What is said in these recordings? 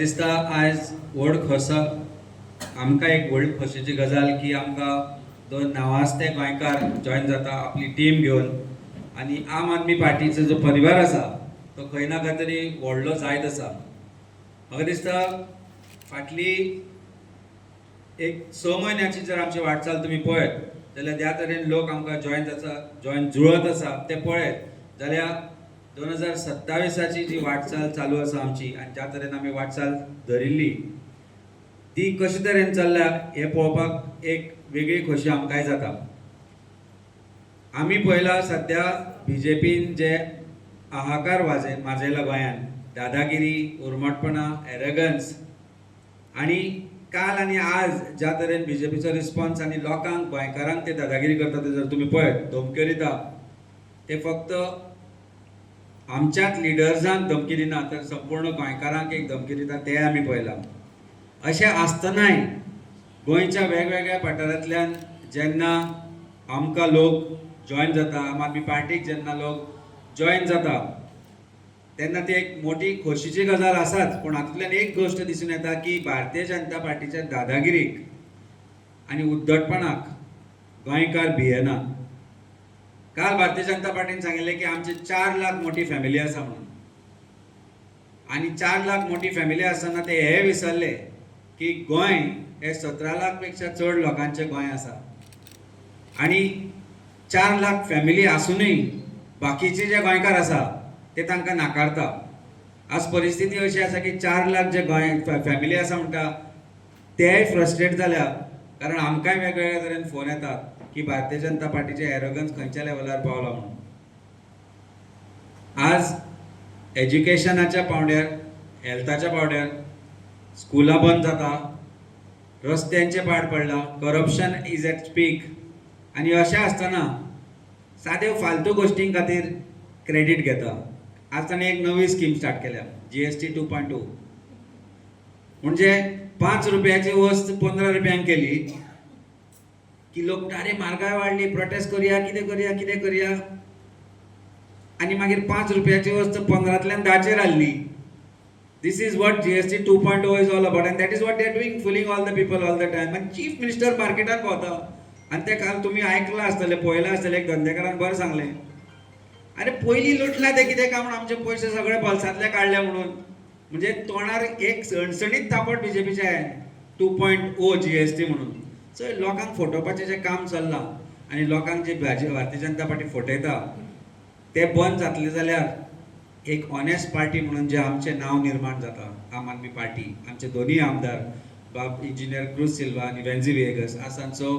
दिसता आयज व्हड खोसा, आमकां एक व्हड खोशेची गजाल की आमकां दोन नावाजते गोंयकार जॉयन जाता आपली टीम घेवन आनी आम आदमी पार्टीचो जो परिवार आसा तो खंय ना खंय तरी व्हडलो जायत आसा. म्हाका दिसता फाटली एक 6 म्हयन्याची जर आमची वाटचाल तुमी पळयत जाल्यार ज्या तरेन लोक आमकां जॉयन जाता, जॉयन जुळत आसा ते पळयत जाल्यार 2027 जी वाटचाल चालू आसा आमची आनी ज्या तरेन आमी वाटचाल धरिल्ली ती कशे तरेन चल्ल्या हें पळोवपाक एक वेगळी खोशी आमकांय जाता. आमी पळयला सद्या बीजेपीन जे हाहाकार माजयला गोंयान, दादागिरी, उर्मटपणा, एरगन्स आनी काल आनी आज ज्या तरेन बीजेपीचो रिस्पॉन्स आनी लोकांक, गोंयकारांक ते दादागिरी करता ते जर तुमी पळयत, धमक्यो दिता, ते फक्त आमच्याच लिडर्सांक धमकी दिना तर संपूर्ण गोंयकारांक एक धमकी दिता तें आमी पळयलां. अशें आसतनाय गोंयच्या वेगवेगळ्या पठारांतल्यान जेन्ना आमकां लोक जॉयन जाता, आम आदमी पार्टीक जेन्ना लोक जॉयन जाता तेन्ना ती एक मोठी खोशीची गजाल आसाच, पूण हातूंतल्यान एक गोश्ट दिसून येता की भारतीय जनता पार्टीच्या दादागिरीक आनी उद्दटपणाक गोंयकार भियेना. काल भारतीय जनता पार्टीन सांगिल्लें की आमची 4 लाख मोठी फॅमिली आसा म्हणून, आनी 4 लाख मोठी फॅमिली आसतना ते हे विसरले की गोंय हे 17 लाख पेक्षा चड लोकांचें गोंय आसा आनी 4 लाख फॅमिली आसुनूय बाकीचे जे गोंयकार आसा ते तांकां नाकारता. आज परिस्थिती अशी आसा की 4 लाख जे गोंय फॅमिली आसा म्हणटा तेय फ्रस्ट्रेट जाल्या, कारण आमकांय वेगवेगळ्या तरेन फोन येतात की भारतीय जनता पार्टीचे एरोगन्स खंयच्या लेवलार पावला म्हणून. आज एज्युकेशनाच्या पावंड्यार, हेल्थाच्या पावंड्यार स्कुलां बंद जाता, रस्त्यांचे पाड पडला, करप्शन is at पीक आनी अशें आसतना साद्यो फालतू गोश्टीं खातीर क्रेडीट घेता. आज ताणें एक नवी स्कीम स्टार्ट केल्या, GST 2.2, म्हणजे 5 रुपयाची वस्त 15 रुपयांक केली की लोक अरे म्हारगाय वाडली, प्रोटेस्ट करुया, कितें करुया कितें करुया, आनी मागीर 5 रुपयाची वस्त 15तल्यान 10चेर हाडली. This is what GST 2.0 is all about, and that is what they are doing, fooling all the people all the time. आनी चीफ मिनिस्टर मार्केटान भोंवता आनी ते काल तुमी आयकलां आसतलें, पळयलां आसतलें, एक धंदेकारान बरें सांगलें, अरे पयलीं लुटला ते कितें काय म्हूण आमचे पयशे सगळे बोल्सांतले काडले म्हणून. म्हणजे तोंडार एक सणसणीत थापट बीजेपीचे 2.0 GST म्हणून. सो लोकांक फटोवपाचें जें काम चल्लां आनी लोकांक जे भारतीय जनता पार्टी फटयता ते बंद जातले जाल्यार एक ऑनेस्ट पार्टी म्हणून जें आमचें नांव निर्माण जाता, आम आदमी पार्टी, आमचे दोनूय आमदार बाब इंजिनियर क्रूज सिल्वा आनी वेन्झी व्हिएगस, आज तांचो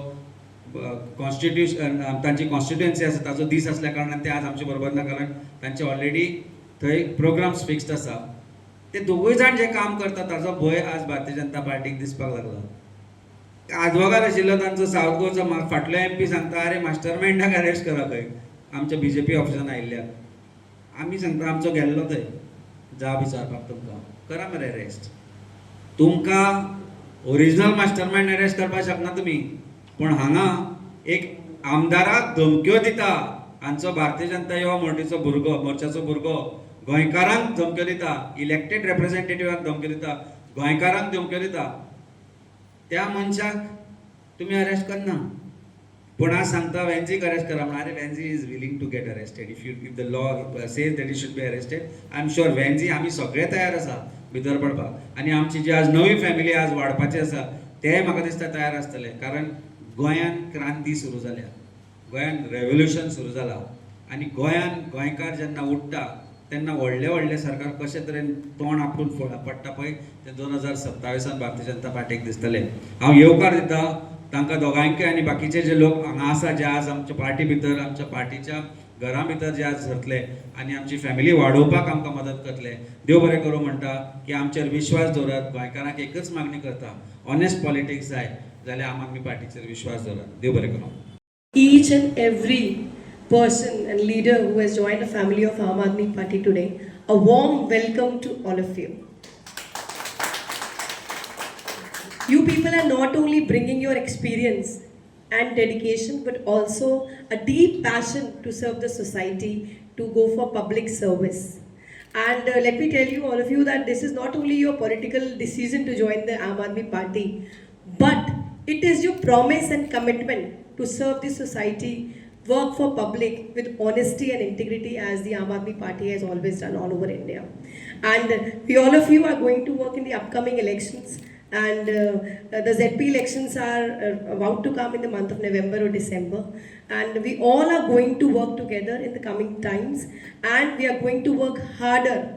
कॉन्स्टिट्युशन, तांची कॉन्स्टिट्युएन्सी आसा ताचो दीस आसल्या कारणान ते आज आमचे बरोबर ना, कारण तांचे ऑलरेडी थंय प्रोग्राम्स फिक्स्ड आसा. ते दोगूय जाण जे काम करतात ताचो भंय आज भारतीय जनता पार्टीक दिसपाक लागला. आदवोगाद आशिल्लो तांचो सावथ गोवाचो फाटलो MP सांगता, अरे मास्टर मायंडाक अरेस्ट करा खंय आमच्या बीजेपी ऑफिसान आयिल्ल्या. आमी सांगता आमचो गेल्लो थंय जाप विचारपाक, तुमकां करा मरे अरेस्ट, तुमकां ओरिजिनल मास्टर मायंड अरेस्ट करपाक शकना तुमी, पूण हांगा एक आमदाराक धमक्यो दिता हांचो भारतीय जनता युवा मोर्चाचो भुरगो, मोर्चाचो भुरगो गोंयकारांक धमक्यो दिता, इलेक्टेड रेप्रेझेंटेटिवाक धमक्यो दिता, गोंयकारांक धमक्यो दिता, त्या मनशाक तुमी अरेस्ट करना. पूण आज सांगता वेन्झीक अरेस्ट करा म्हणून. अरे Venzy is willing to get arrested if the law says that he should be arrested. I am sure Venzy, आमी सगळे तयार आसा भितर पडपाक आनी आमची जी आज नवी फॅमिली आज वाडपाची आसा तेय म्हाका दिसता तयार आसतले, कारण गोंयान क्रांती सुरू जाल्या, गोंयान रेवोल्युशन सुरू जाला आनी गोंयान गोंयकार जेन्ना उठ्ठा तेन्ना व्हडले व्हडले सरकार कशे तरेन तोंड आपटून पडटा पळय तें 2027 भारतीय जनता पार्टीक दिसतलें. हांव येवकार दिता तांकां दोगांयकय आनी बाकीचे जे लोक हांगा आसा, जे आज आमच्या पार्टी भितर, आमच्या पार्टीच्या घरां भितर जे आज सरतले आनी आमची फॅमिली वाडोवपाक आमकां मदत करतले. देव बरें करूं म्हणटा की आमचेर विश्वास दवरात. गोंयकारांक एकच मागणी करता, ऑनेस्ट पॉलिटिक्स जाय जाल्यार आम आदमी पार्टीचेर विश्वास दवरात. देव बरें करूं. Each and every person and leader who has joined the family of Aam Aadmi Party today, a warm welcome to all of you. You people are not only bringing your experience and dedication, but also a deep passion to serve the society, to go for public service. And let me tell you, all of you, that this is not only your political decision to join the Aam Aadmi Party, but it is your promise and commitment to serve the society, work for public with honesty and integrity, as the Aam Aadmi Party has always done all over India. And we all of you are going to work in the upcoming elections, and the ZP elections are about to come in the month of November or December, and we all are going to work together in the coming times, and we are going to work harder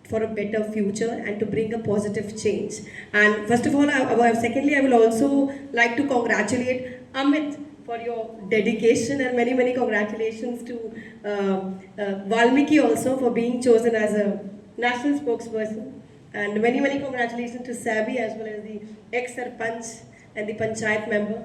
for a better future and to bring a positive change. And first of all, secondly, I will also like to congratulate Amit for your dedication, and many, many congratulations to Valmiki also for being chosen as a national spokesperson. And many, many congratulations to Sabi as well as the ex-sarpanch and the panchayat member,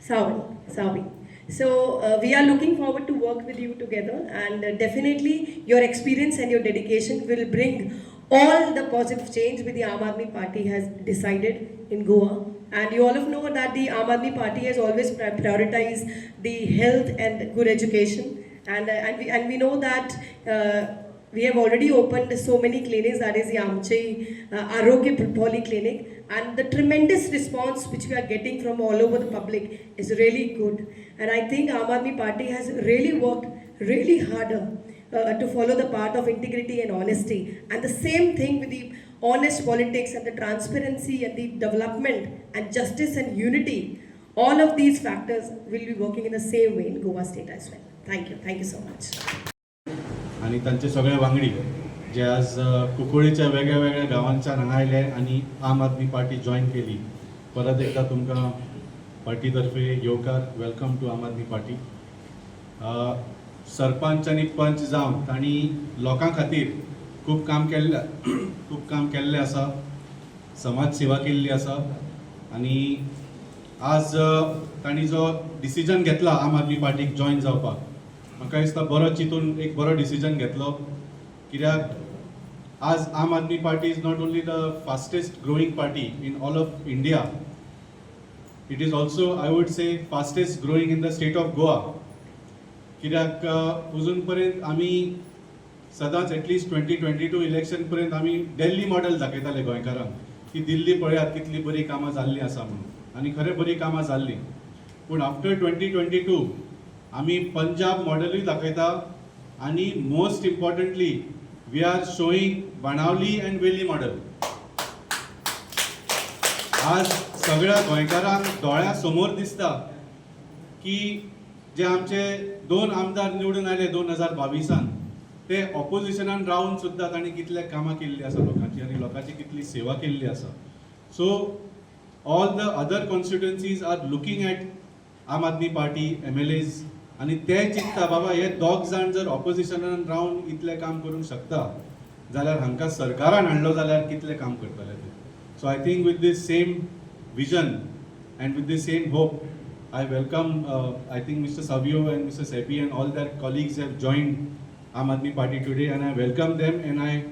Savi. Savi. So we are looking forward to work with you together, and definitely your experience and your dedication will bring all the positive change which the Aam Aadmi Party has decided in Goa. And you all of know that the Aam Aadmi Party has always prioritized the health and good education, and we know that we have already opened so many clinics, that is the Amchai Arogya Polyclinic, and the tremendous response which we are getting from all over the public is really good. And I think Aam Aadmi Party has really worked really harder to follow the path of integrity and honesty. And the same thing with the honest politics and the transparency and the development and justice and unity. All of these factors will be working in the same way in Goa state as well. Thank you. Thank you so much. आनी तांचे सगळे वांगडी जे आज कुंकळीच्या वेगळ्या वेगळ्या गांवांच्यान हांगा आयले आनी आम आदमी पार्टी जॉयन केली, परत एकदा तुमकां पार्टी तर्फे येवकार. Welcome to Aam Aadmi Party. Sarpanch आनी पंच जावन तांणी लोकां खातीर खूब काम केल्लें आसा, समाज सेवा केल्ली आसा आनी आज तांणी जो डिसिजन घेतला आम आदमी पार्टीक जॉयन जावपाक, म्हाका दिसता बरो चिंतून एक बरो डिसिजन घेतलो, कित्याक आज Aam Aadmi Party is not only the fastest growing party in all of India, it is also, I would say, fastest growing in the state of Goa. कित्याक अजून पर्यंत आमी सदांच at least 2022 election पर्यंत आमी दिल्ली मॉडेल दाखयताले गोंयकारांक की दिल्ली पळयात कितली बरी कामां जाल्लीं आसा म्हणून आनी खरें बरीं कामां जाल्लीं. पूण आफ्टर 2022 आमी पंजाब मॉडेलूय दाखयता आनी most importantly, we are showing Benaulim and Velim model. आज सगळ्या गोंयकारांक दोळ्या समोर दिसता की जे आमचे दोन आमदार निवडून आयले 2022न, ते ऑपोजिशनान रावन सुद्दां तांणी कितले कामां केल्ली आसा लोकांची आनी लोकांची कितली सेवा केल्ली आसा. So all the other constituencies are looking at Aam Aadmi Party MLAs आनी ते चिंतता, बाबा, हे दोग जाण जर ऑपोजिशनान रावन इतलें काम करूंक शकता जाल्यार हांकां सरकारान हाडलो जाल्यार कितलें काम करतले ते. So I think with this same vision and with the same hope, I welcome, I think Mr. Savio and Mr. Sepi and all their colleagues have joined Aam Aadmi Party today, and I welcome them, and I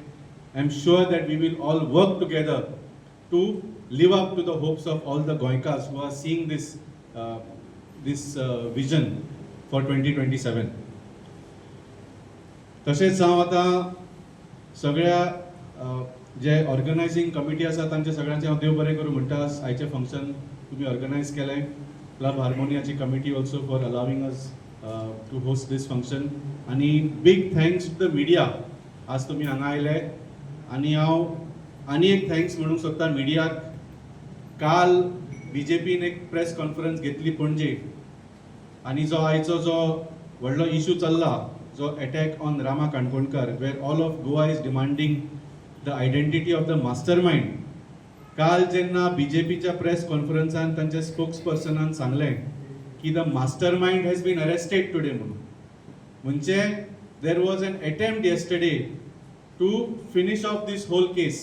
am sure that we will all work together to live up to the hopes of all the Goenkas who are seeing this vision for 2027. तशेंच हांव आतां सगळ्या जे ऑर्गनायझींग committee आसा तांचे सगळ्यांचे हांव देव बरें करूं म्हणटा. आयचें फंक्शन तुमी ऑर्गनायज केलें, club हार्मोनियाची committee also for allowing us to host this function, आनी big thanks to the media. आज तुमी हांगा आयले आनी हांव आनी एक thanks म्हणूंक सोदता मिडियाक. काल बीजेपीन एक प्रेस कॉन्फरन्स घेतली पणजे आनी जो आयचो जो व्हडलो इशू चल्ला, जो attack on Rama Kankonkar, where all of Goa is demanding the identity of the mastermind, काल जेन्ना बीजेपीच्या प्रेस कॉन्फरन्सान तांच्या स्पोक्स पर्सनान सांगलें की the mastermind has been arrested today म्हणून, म्हणजे there was an attempt yesterday to finish off this whole case.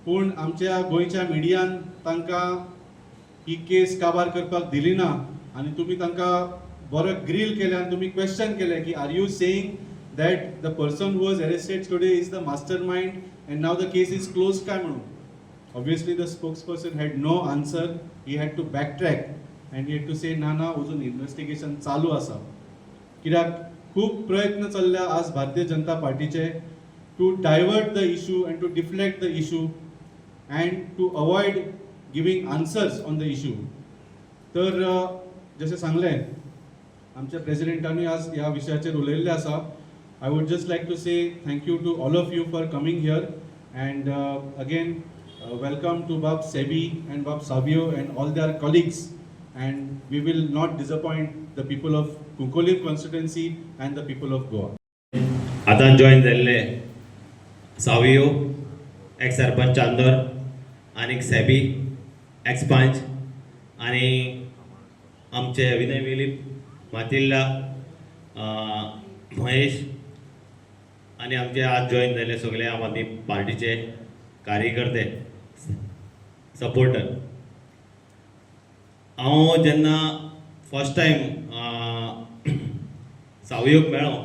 पूण आमच्या गोंयच्या मिडियान तांकां ही केस काबार करपाक दिली ना आनी तुमी तांकां बरो ग्रील केलें आनी तुमी क्वेश्चन केलें की are you saying that the person who was arrested today is the mastermind and now the case is close काय म्हणून. Obviously, the spokesperson had no answer. He had to backtrack and he had to say, ना ना, अजून investigation चालू आसा. कित्याक खूब प्रयत्न चल्ल्या आज भारतीय जनता पार्टीचे. to divert the issue and to deflect the issue and to avoid giving answers on the issue. तर जशें सांगलें आमच्या प्रेसिडेंटानूय आज ह्या विशयाचेर उलयल्लें आसा. I would just like to say thank you to all of you for coming here and again welcome to Bab Sebi and Bab Savio and all their colleagues, and we will not disappoint the people of Cuncolim constituency and the people of Goa. आतां join जाल्ले Savio x sarpanch Chandor आनीक सॅबी x पंच आनी आमचे विनय वेलीप, मातिल्ला, महेश आनी आमचे आज join जाल्ले सगळे आम आदमी पार्टीचे कार्यकर्ते, सपोर्टर. हांव जेन्ना फर्स्ट टायम सावयोक मेळ्ळो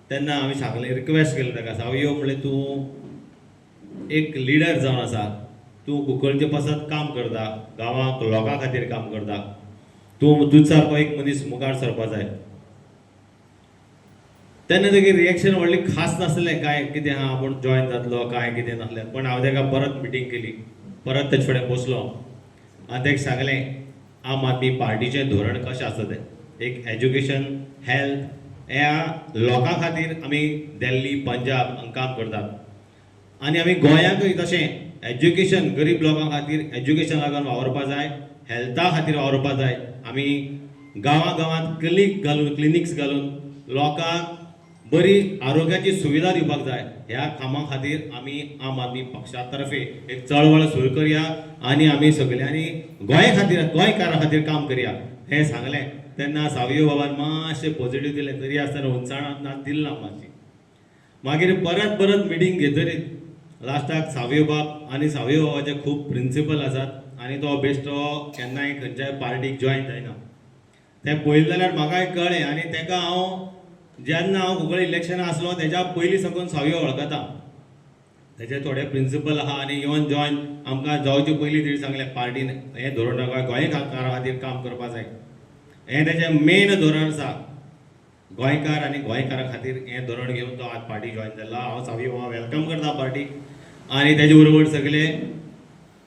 तेन्ना हांवें सांगलें, रिक्वेस्ट केलें ताका, सावयो म्हणलें, तूं एक लिडर जावन आसा, तूं कुंकळचे पासत काम करता, गांवाक लोकां खातीर काम करता, तूं तुज सारको एक मनीस मुखार सरपा जाय. तेन्ना तेगे रिएक्शन व्हडली खास नासलें, काय कितें आहा, आपूण जॉयन जातलो काय कितें नासलें. पण हांवें ताका परत मिटींग केली, परत तेजे फुडें बसलो आनी ताका सांगलें आम आदमी पार्टीचें धोरण कशें आसा तें, एक एज्युकेशन, हेल्थ ह्या लोकां खातीर आमी दिल्ली, पंजाब हांगा काम करतात आनी आमी गोंयांकूय तशें एज्युकेशन, गरीब लोकां खातीर एज्युकेशन लागून वावुरपा जाय, हेल्था खातीर वावुरपा जाय. आमी गांवां गांवांत क्लिनीक घालून, क्लिनिक्स घालून लोकांक बरी आरोग्याची सुविधा दिवपाक जाय. ह्या कामा खातीर आमी आम आदमी पक्षा तर्फे एक चळवळ सुरू करया आनी आमी सगल्यांनी गोंय खातीर, गोंयकारां खातीर काम करया हें सांगलें. तेन्ना सावियो बाबान मातशें पॉझिटीव दिलें, तरी आसतना हुनसाण ना दिली ना मातशी. मागीर परत परत मिटींग घेतरीत लास्टाक सावियो बाब आनी सावियो बाबाचे खूब प्रिंसिपल आसात आनी तो बेश्टो केन्नाय खंयच्याय पार्टीक जॉयन जायना. तें पळयलें जाल्यार म्हाकाय कळ्ळें आनी ताका हांव जेन्ना हांव कुंकळ्ळे इलेक्शनाक आसलो तेज्या पयलीं साकून सावियो वळखता. तेजे थोडे प्रिंसिपल आहा आनी इवन जॉयन आमकां जावचे पयलीं तेणी सांगलें पार्टीन हें धोरण गोंयकारा खातीर काम करपा जाय, हें तेजें मेन धोरण आसा. गोंयकार आनी गोंयकारा खातीर हें धोरण घेवन तो आज पार्टी जॉयन जाला. हांव सावियो बाबा welcome करता पार्टीक आनी तेजे बरोबर सगळे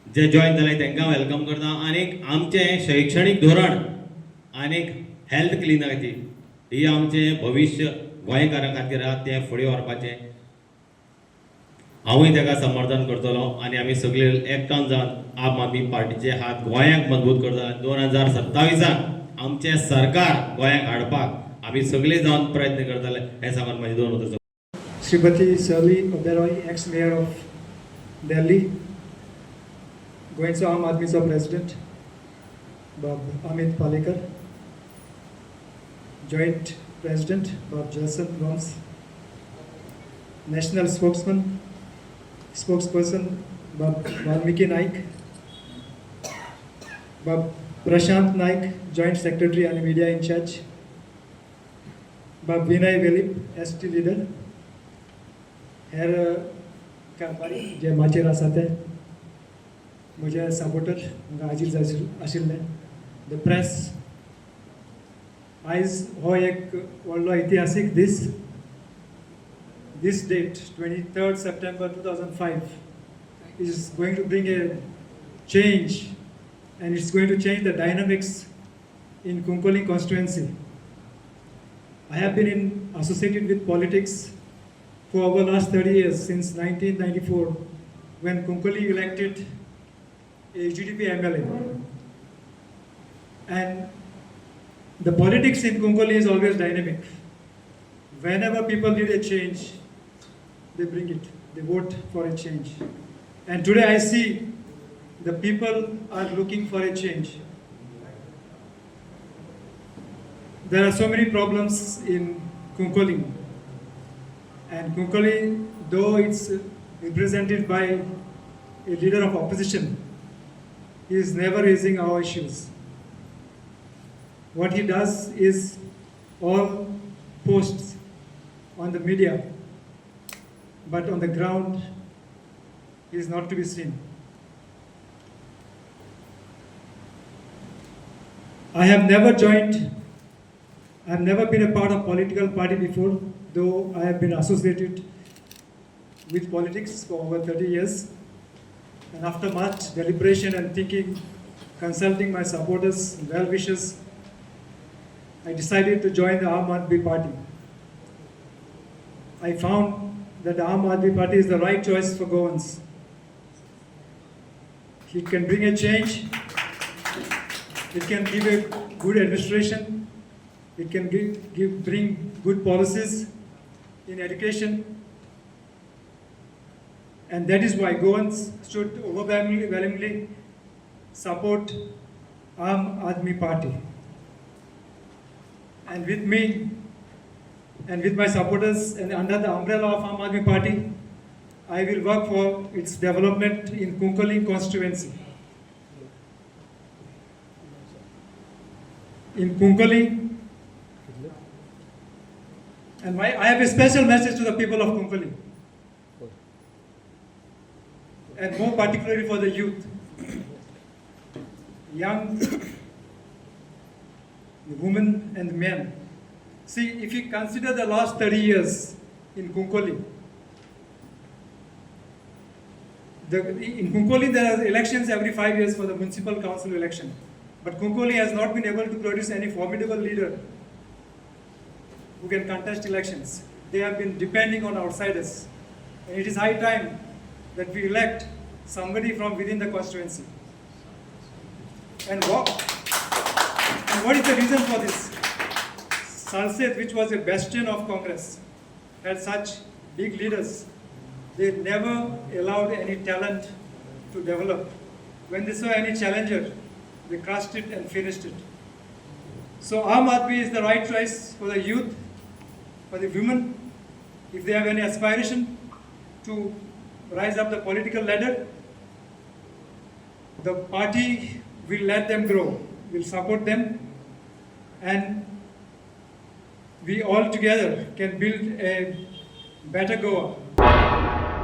जे जॉयन जाले तांकां welcome करता. आनीक आमचें शैक्षणीक धोरण आनीक हेल्थ क्लिनिकाची ही आमचें भविश्य गोंयकारां खातीर आहा, तें फुडें व्हरपाचें हांवूय ताका समर्थन करतलो आनी आमी सगळे एकठांय जावन आम आदमी पार्टीचे हात गोंयांक मजबूत करतले. 2027 आमचें सरकार गोंयांक हाडपाक आमी सगळे जावन प्रयत्न करतले हें सांगून म्हाजी दोन उतरां. Srimati Shirley Oberoi, ex-mayor of Delhi, गोंयचो आम आदमीचो प्रेसिडेंट बाब अमित पालेकर, जॉयंट प्रेसिडेंट बाब जसवंत गोम्स, नॅशनल स्पोक्सपर्सन बाब वाल्मिकी नाईक, बाब प्रशांत नाईक, जॉयंट सेक्रेटरी आनी मिडिया इन्चार्ज, बाब Vinay Velip, S T leader, हेर कारभारी जे माचयेर आसा ते म्हजे सपोर्टर हांगा हाजीर जाय आशिल्ले, the press. आयज हो एक व्हडलो इतिहासीक दीस. This date, 23rd September 2005, is going to bring a change and it's going to change the dynamics in Cuncolim constituency. I have been associated with politics for over last 30 years, since 1994, when Cuncolim elected a UDP MLA. And the politics in Cuncolim is always dynamic. Whenever people need a change, they bring it, they vote for a change. And today I see the people are looking for a change. There are so many problems in Cuncolim. And Cuncolim, though it's represented by a leader of opposition, he is never raising our issues. What he does is all posts on the media, but on the ground, he is not to be seen. I have never joined, I have never been a part of political party before, though I have been associated with politics for over 30 years. And after much deliberation and thinking, consulting my supporters and well-wishers, I decided to join the Aam Aadmi Party. I found that the Aam Aadmi Party is the right choice for Goans. It can bring a change, it can give a good administration, it can bring good policies in education. And that is why Goans should overwhelmingly support Aam Aadmi Party. And with me and with my supporters and under the umbrella of Aam Aadmi Party, I will work for its development in Cuncolim constituency. In Cuncolim, and I have a special message to the people of Cuncolim, and more particularly for the youth, young, the women and the men. See, if you consider the last 30 years in Cuncolim, in Cuncolim there are elections every 5 years for the municipal council election. But Cuncolim has not been able to produce any formidable leader who can contest elections. They have been depending on outsiders. And it is high time that we elect somebody from within the constituency. And what is the reason for this? Salcete, which was a bastion of Congress, had such big leaders. They never allowed any talent to develop. When they saw any challenger, they crushed it and finished it. So Aam Aadmi is the right choice for the youth, for the women, if they have any aspiration to rise up the political ladder, the party will let them grow, will support them, and we all together can build a better Goa.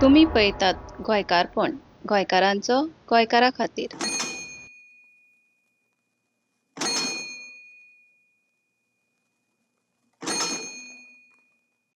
तुमी पळयतात गोंयकारपण, गोंयकारांचो गोंयकारा खातीर.